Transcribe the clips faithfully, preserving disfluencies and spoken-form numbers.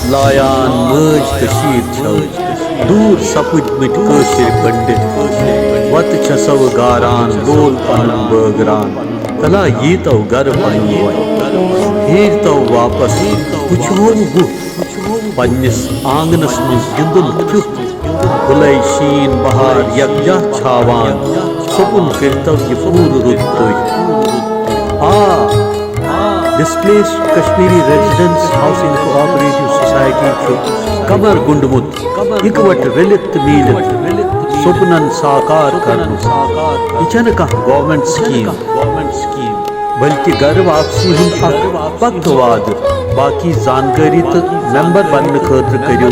لایان مٲج کٔشیٖر چھَو، دوٗر سپٕدمٕتۍ کٲشِرۍ پنڈت۔ وَتہٕ چھَسو گاران، بول پنُن بٲگران، تلا ییٖتو گرٕ پننہِ وَتہِ۔ پھیٖرتو واپس، وٕچھو بُتھ، پننِس آنگنس منٛز گِنٛدُن کیُتھ۔ بُلے شیٖن بہار یکجاہ چھاوان، سکوٗن کٔرۍتو یہِ پوٗرٕ رُت تُہۍ۔ آ، Displaced Kashmiri Residents Housing Cooperative Society چھُ کمر گوٚنٛڈمُت اِکوٹہٕ رٔلِتھ تہٕ میٖلِتھ سپنن ساکار کرنُک۔ یہِ چھَنہٕ کانٛہہ گورنمنٹ سکیٖم، بلکہِ گرٕ واپسی ہُنٛد اکھ پختہٕ وعدٕ۔ باقی زانکٲری تہٕ ممبر بننہٕ خٲطرٕ کٔرِو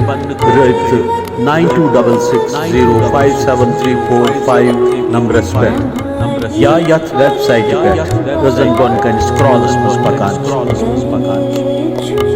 رٲبطہٕ nine two double six zero five seven three four five نمبرس پٮ۪ٹھ یا یتھ ویب سائٹہِ پٮ۪ٹھ، یۄس زن بۄنہٕ کنہِ scrollس منٛز پکان چھِ۔